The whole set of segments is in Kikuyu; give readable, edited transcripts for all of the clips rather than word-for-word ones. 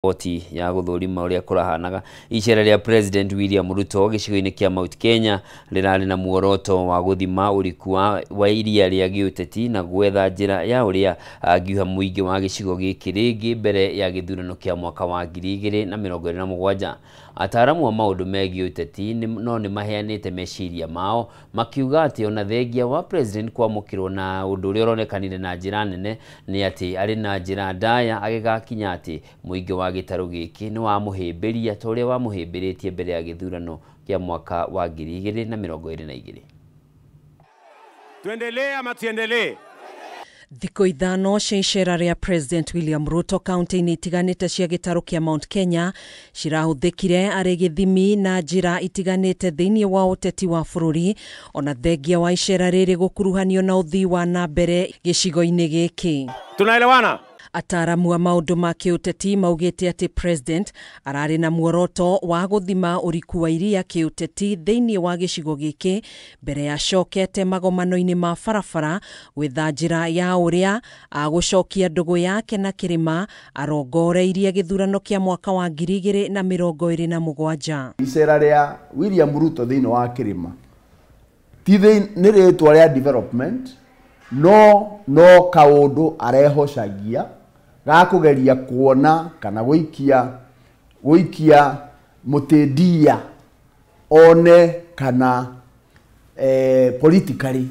Riboti ya gũthũrima ũrĩa kũrahanaga. Icera rĩa President William Ruto gĩcigo-inĩ kĩa Mount Kenya rĩrarĩ na muoroto wa gũthima ũriku wa iria rĩa gĩũteti na gwetha njĩra ya ũrĩa angiuha mũingĩ wa gĩcigo gĩkĩ rĩngĩ mbere ya gĩthurano kĩa mwaka wa 2027. Ataaramu a maũndũ megiĩ ũteti no nĩ maheanĩte meciria mao makiuga atĩ ona thengia wa President kwamũkĩrwo na ũndũ ũrĩa ũronekanire na njĩra nene nĩ atĩ arĩ na njĩra ndaya agĩgakinya atĩ mũingĩ wa gĩtarũ gĩkĩ nĩ wamũhĩmbĩria ta ũrĩa wamũhĩmbĩrĩtie mbere ya gĩthurano kĩa mwaka wa 2022. Tuendelee ama tuendelee? Thikũ 5 cia icera rĩa President William Ruto kaunti-inĩ itiganĩte cia gĩtarũ kĩa Mount Kenya cirahũthĩkire arĩ gĩthimi na njĩra itiganĩte thĩinĩ wa ũteti wa bũrũri, ona thengia wa icera rĩrĩ gũkuruhanio na ũthii wa na mbere gĩcigo-inĩ gĩkĩ. Tunaelewana? Ataaramu a maũndũ ma kĩũteti maugĩte atĩ President ararĩ na muoroto wa gũthima ũriku wa iria kĩũteti thĩinĩ wa gĩcigo gĩkĩ mbere ya acokete magomano-inĩ ma barabara gwetha njĩra ya ũrĩa agũcokia ndũgũ yake na kĩrĩma arongoreirie gĩthurano kĩa mwaka wa 2027. Icera rĩa William Ruto thĩinĩ wa kĩrĩma ti nĩ rĩtwa rĩa development, no kaũndũ arehocagia gakũgeria kuona kana gũikia mũtĩndia one kana politically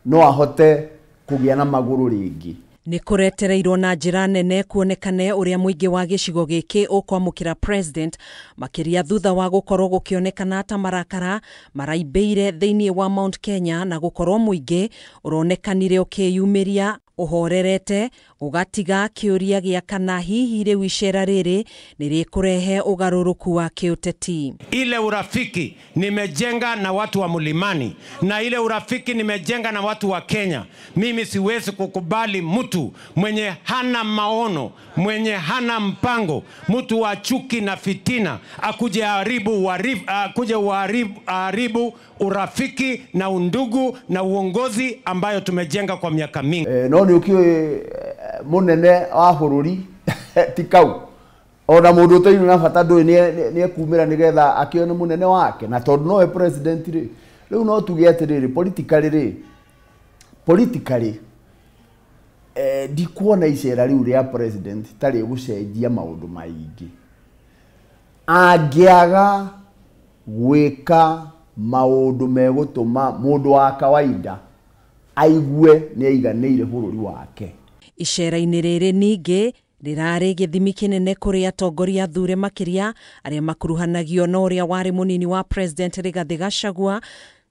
no ahote kũgĩa na magũrũ rĩngĩ. Nĩ kũretereirwo na njĩra nene kuonekane ũrĩa mũingĩ wa gĩcigo gĩkĩ ũkwamũkĩra President, makĩria thutha wa gũkorwo gũkĩonekana ta marakara maraimbĩire thĩinĩ wa Mount Kenya na gũkorwo mũingĩ ũronekanire ũkĩyumĩria ũhorerete ũgatiga kĩũria gĩa kana hihi rĩu icera rĩrĩ nĩ rĩkũrehe ũgarũrũku wa kĩũteti. Ile urafiki nimejenga na watu wa mlimani na ile urafiki nimejenga na watu wa Kenya, mimi siwezi kukubali mtu mwenye hana maono, mwenye hana mpango, mtu wa chuki na fitina akuje haribu urafiki na undugu na uongozi ambayo tumejenga kwa miaka mingi. No nĩ ũkĩũĩ mũnene wa bũrũri ti kau ona mũndũ ũtarĩ na bata ndũĩ nĩ ekumĩra nĩgetha akĩone mũnene wake, na tondũ nowe president rĩ, rĩu no tuge atĩrĩrĩ, politically ndikuona icera rĩu rĩa president ta rĩgũcenjia maũndũ maingĩ. Angĩaga gwĩka maũndũ megũtũma mũndũ wa kawaida aigue nĩ aiganĩire bũrũri wake. Icera-inĩ rĩrĩ ningĩ rĩrarĩ gĩthimi kĩnene kũrĩ atongoria athure makĩria arĩa makuruhanagio na ũrĩa warĩ mũnini wa President Rigathĩ Gachagua,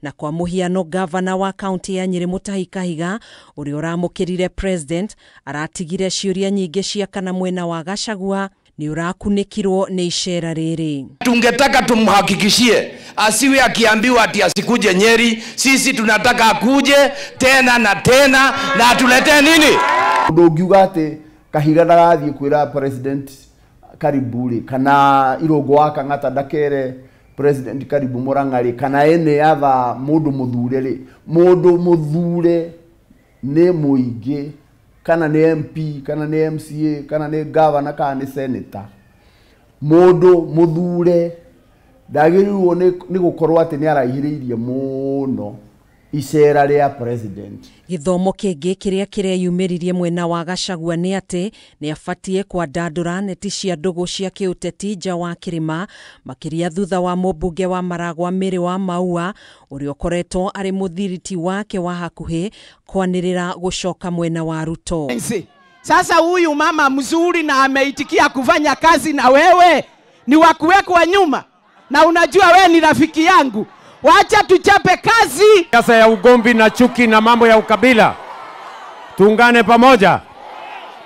na kwa mũhiano gavana wa kaunti ya Nyĩrĩ Mutahi Kahiga ũrĩa ũramũkĩrire President aratigire ciũria nyingĩ cia kana mwena wa Gachagua nĩ ũrakunĩkirwo nĩ icera rĩrĩ. Tungetaka tumhakikishie asiwe akiambiwa ati asikuje Nyeri, sisi tunataka akuje tena na tena na atuletee nini? Ũndũ ũngiuga atĩ Kahiga ndagathiĩ kwĩra President karibu rĩ, kana Irũngũ wa Kang'ata ndakere President karibu Murang'a rĩ, kana any other mũndũ mũthure rĩ, mũndũ mũthure nĩ mũingĩ, kana nĩ MP, kana nĩ MCA, kana nĩ governor, kana nĩ senator. Mũndũ mũthure ndagĩrĩirwo nĩ gũkorwo atĩ nĩ araihĩrĩirie mũno icera rĩa President. Gĩthomo kĩngĩ kĩrĩa kĩreyumĩririe mwena wa Gachagua nĩ atĩ nĩ abatie kwandandũra neti cia ndũgũ cia kĩũteti nja wa kĩrĩma, makĩria thutha wa mũmbunge wa Maragwa Mary wa Maua ũrĩa ũkoretwo arĩ mũthiriti wake wa hakuhĩ kwanĩrĩra gũcoka mwena wa Ruto. Sasa huyu mama mzuri na ameitikia kufanya kazi na wewe ni wa kuwekwa nyuma, na unajua wewe ni rafiki yangu, wacha tuchape kazi. Siasa ya ugomvi na chuki na mambo ya ukabila, tuungane pamoja.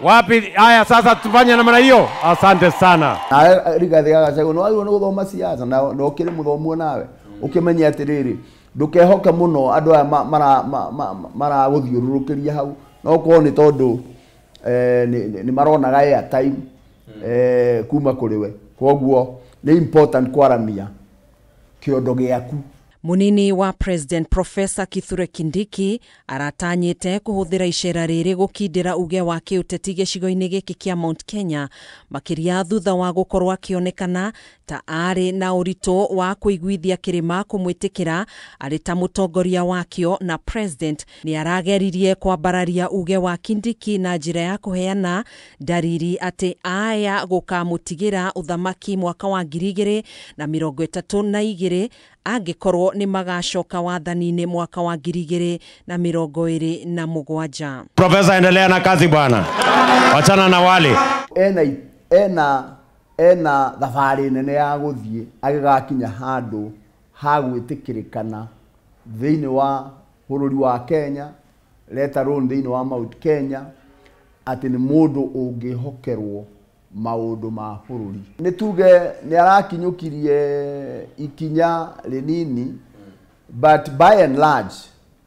Wapi haya sasa tufanye namna hiyo? Asante sana. Na Rigathĩ Gachagua no agĩrĩirwo nĩ gũthoma siasa na ũkĩrĩ mũthomu nawe ũkĩmenye atĩrĩrĩ, ndũkehoke mũno andũ aya maragũthiũrũrũkĩria hau, no korwo nĩ tondũ nĩ maronaga airtime kuma kũrĩ we. Kwoguo nĩ important kwaramia kĩondo gĩaku. Munini wa President Professor Kithure Kindiki aratanyĩte kũhũthĩra icera rĩrĩ gũkindĩra uge wa kĩũteti gĩcigo-inĩ gĩkĩ kĩa Mount Kenya, makĩria thutha wa gũkorwo akĩonekana ta arĩ na ũritũ wa kũiguithia kĩrĩma kũmwĩtĩkĩra arĩ ta mũtongoria wakĩo, na President nĩ arageririe kwambararia uge wa Kindiki na njĩra ya kũheana ndariri atĩ aya gũkamũtigĩra ũthamaki mwaka wa 2032 angĩkorwo nĩ magacoka wathani-inĩ mwaka wa 2027. Profesa, endelea na kazi bwana, wachana na wale. Ena thabarĩ nene ya gũthiĩ agĩgakinya handũ ha gwĩtĩkĩrĩkana thĩinĩ wa bũrũri wa Kenya, let alone thĩinĩ wa Mount Kenya, atĩ nĩ mũndũ ũngĩhokerwo maũndũ ma bũrũri. Nĩ tuge nĩ arakinyũkirie ikinya rĩnini, but by and large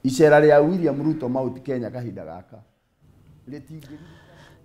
icera rĩa William Ruto Mount Kenya kahinda gaka rĩtingĩ.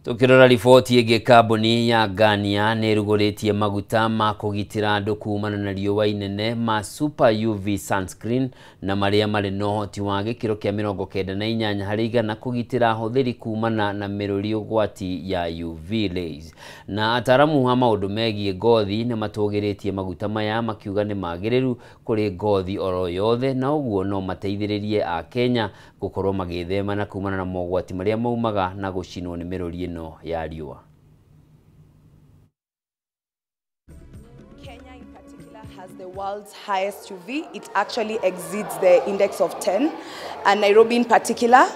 Tukirora riboti ĩngĩ, kambuni ya Garnier nĩ ĩrugũrĩtie maguta ma kũgitĩra andũ kumana na riũa inene ma Super UV sunscreen, na marĩa marĩ na ũhoti wa gĩkĩro kĩa 98 harĩ igana kũgitĩra ahũthĩri kumana na mĩrũri ũgwati ya UV rays. Na ataramu a maũndũ megiĩ ngothi nĩ matũgĩrĩtie maguta maya makiuga nĩ magĩrĩru kũrĩ ngothi oro yothe, na ũguo no mateithĩrĩrie a Kenya gũkorwo magĩthema na kumana na mogwati marĩa maumaga na gũcinwo nĩ mĩrũri ĩno ya riũa. Kenya in particular has the world's highest UV. It actually exceeds the index of 10, and Nairobi in particular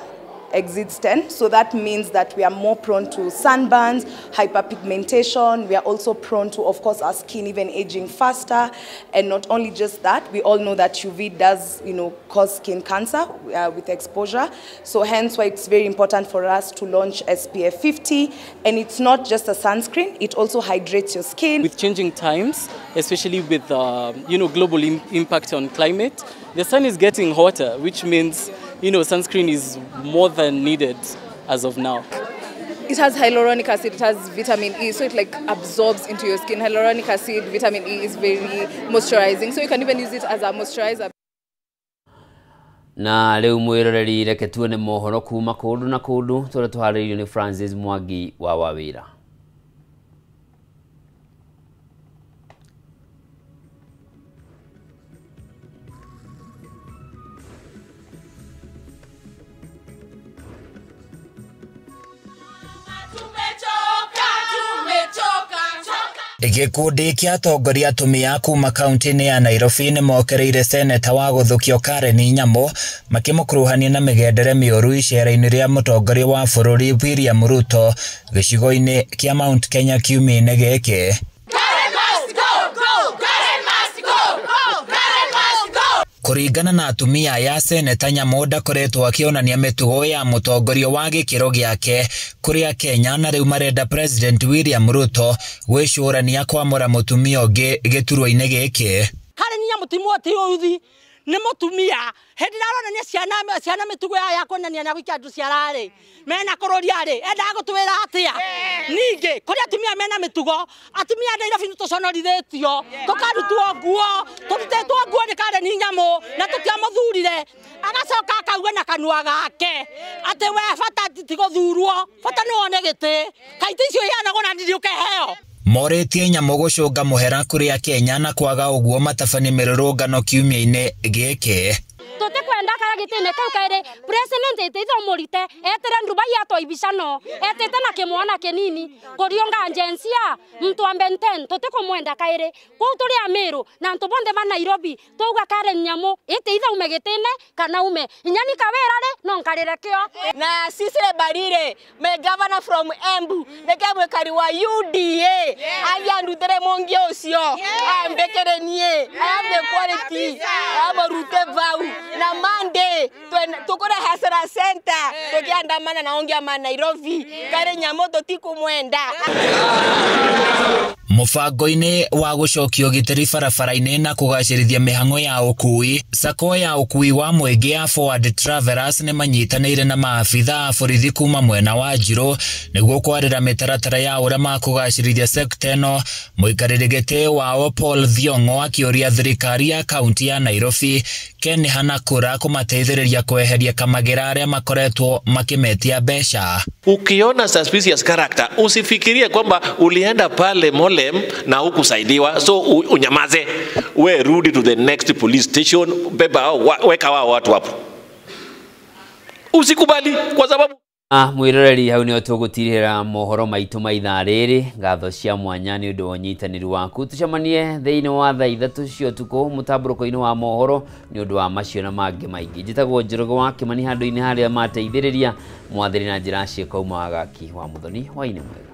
exceeds 10. So that means that we are more prone to sunburns, hyperpigmentation. We are also prone to, of course, our skin even aging faster. And not only just that, we all know that UV does, cause skin cancer with exposure. So hence why it's very important for us to launch SPF 50. And it's not just a sunscreen, it also hydrates your skin. With changing times, especially with, global impact on climate, the sun is getting hotter, which means sunscreen is more than needed as of now. It has hyaluronic acid, it has vitamin E, so it like absorbs into your skin. Hyaluronic acid, vitamin E is very moisturizing, so you can even use it as a moisturizer. Na rĩu mwĩroreri, reke tuone mohoro kuma kũndũ na kũndũ tũrĩa tũharĩrĩirio nĩ Francis Mwangi wa Wawĩra. Gĩkundi kĩa atongoria atumia kuma kaunti-inĩ ya Nairobi nĩ mokereire seneta wa gũthũkio Karen Nyamu makĩmũkuruhania na mĩgendere mĩũru icera-inĩ rĩa mũtongoria wa bũrũri William Ruto gĩcigo-inĩ kĩa Mount Kenya kiumia-inĩ gĩkĩ. Kũringana na atumia aya, seneta Nyamu ndakoretwo akĩonania mĩtugo ya mũtongoria wa gĩkĩro gĩake kũrĩa Kenya, na rĩu marenda President William Ruto gwĩcũrania kwamũra mũtumia ũngĩ gĩturwa-inĩ gĩkĩ. Karen Nyamu ti uthi nĩ mũtumia hĩndĩ aronania ciana mĩtugo ya kuonania na gũikia andũ ciara-rĩ mena kũrũria-rĩ endaga gũtwĩra atĩa? Ningĩ kũrĩ atumia mena mĩtugo, atumia a Nairobi nĩ tũconorithĩtio tũkarutwo nguo, tũrutĩtwo nguo nĩ Karen Nyamu na tũtiamũthurire, agacoka akauga na kanua gake atĩ we bata ti gũthurwo, bata nĩ wone gĩtĩ, kaitĩ icio iheanagwo na ndirĩ ũkeheo. Morĩtie Nyamu gũcũnga mũhera kũrĩa Kenya na kwaga ũguo matabanie mĩrũrũngano kiumia-inĩ gĩkĩ. Tũtikwenda kara gĩtĩ-inĩ kĩu kaĩrĩ president ĩtĩte ũmũrite etere Dubai atoibicano etĩte na kĩmwana kĩnini kũrionga njensia mtu wa Ben 10 tũtikũmwenda kaĩrĩ kũu tũrĩ a Meru na antũ bonthe ba Nairobi twauga Karen Nyamu ĩtĩitha ume gĩtĩ-inĩ kana ume inyani kawĩra rĩ no nkarĩre kĩo. Na sisi Barire me governor from Embu neke mwikari wa UDA aliandutere mongi ũcio ambekere nie I have the quality amorute vau na Monday tukura Hasara Center tukiandamana na ongia ma Nairobi Karen Nyamu tutikumwenda. Mũbango-inĩ wa gũcokia ũgitĩri barabara-inĩ na kũgacĩrithia mĩhang'o ya ũkui, sacco ya ũkui wa mũingĩ ya Forward Travelers nĩ manyitanĩire na maabitha a borithi kuma mwena wa Njirũ nĩguo kwarĩra mĩtaratara ya ũrĩa makũgacĩrithia sekta ĩno. Mũikarĩri gĩtĩ wao Paul Thiong'o akĩũria thirikari ya kaunti ya Nairobi Ken Hanakura kũmateithĩrĩria kweheria kamagĩra arĩa makoretwo makĩmetia mbeca. Ukiona suspicious character usifikirie kwamba ulienda pale Molem na hukusaidiwa, so unyamaze. We rudi to the next police station, beba hao, weka wao watu hapo, usikubali kwa sababu Mwiroreri, hau nĩho tũgũtirĩra mohoro maitũ ma ithaa rĩrĩ. Ngatho cia mwanya nĩ ũndũ wa ũnyitanĩri waku. Tũcemanie thĩinĩ wa thaa 3 cia ũtukũ mũtambũrũko-inĩ wa mohoro nĩ ũndũ wa macio na mangĩ maingĩ. Njĩtagwo Njoroge wa Kĩmani, handũ-inĩ harĩa mateithĩrĩria mwathĩri na njĩra ciĩko uma wagaki wa Mũthoni. Hwaĩ-inĩ mwega.